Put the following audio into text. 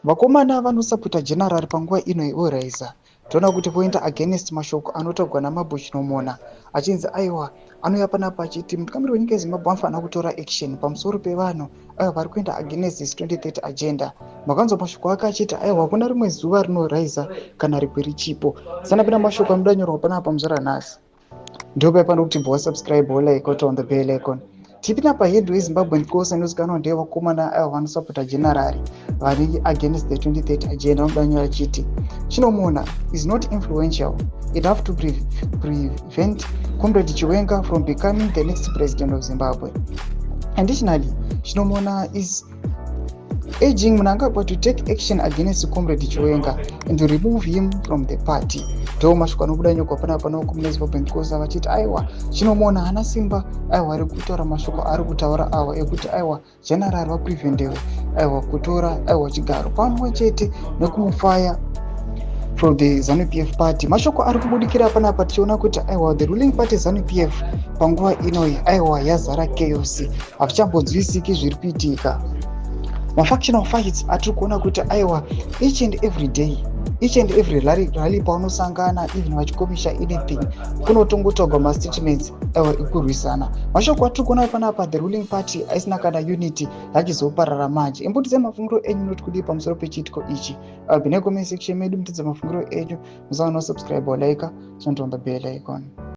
Vakomana vanosapota General panguva ino yeOraiza, toona kuti voenda against mashoko anotaurwa naMabel Chinomona, achinzi aiwa, anouya panapa achiti mutungamiri wenyika yeZimbabwe anofanira kutora action pamusoro pevanhu aiwa vari kuenda against this 2030 agenda. Makanzwa mashoko ake achiti aiwa, hakuna rimwe zuva rinoraiza kana rigwe richipo. Sanapinda mashoko anoda nyorwa panapa muzuva ranhasi, ndopai pano kuti bva subscribe, like, on the bell icon. Tipinda pahandle yeZimbabwe Nkosi, inozikanwa ndevakomana aiwa vanosapota General vari against the 2030 agenda. Vanoda nyora achiti Chinomona is not influential enough to prevent Comrade Chiwenga from becoming the next president of Zimbabwe. Additionally, Chinomona is urging Mnangagwa to take action against Comrade Chiwenga and to remove him from the party. Ndo mashoko anobuda nyogwa panapa nokumuna Zimbabwe Nkosa, vachiti aiwa, Chinomona haana simba aiwa ari kutaura mashoko ari kutaura awa ekuti aiwa, General vapreventewe aiwa kutora aiwa chigaro pamwe chete nekumufaya from the ZANU PF party. Mashoko ari kubudikira panapa, tichiona kuti aiwa, the ruling party ZANU PF panguva inoyi aiwa yazara chaos, hazvichambonzwisiki zviri kuitika. Mafactional fights atiri kuona kuti aiwa, each and every day, each and every rally paunosangana, even vachikomisha anything, kunotongotagwa mastatements aiwa ekurwisana. Mashoko atiri kuona panapa, the ruling party haisina kana unity, yachizoparara manje. Imbotidze mafungiro enyu, noti kudii pamusoro pechiitiko ichi? Bine comment section medu, mutidze mafungiro enyu. Musaona subscribe, like, turn on the bell icon.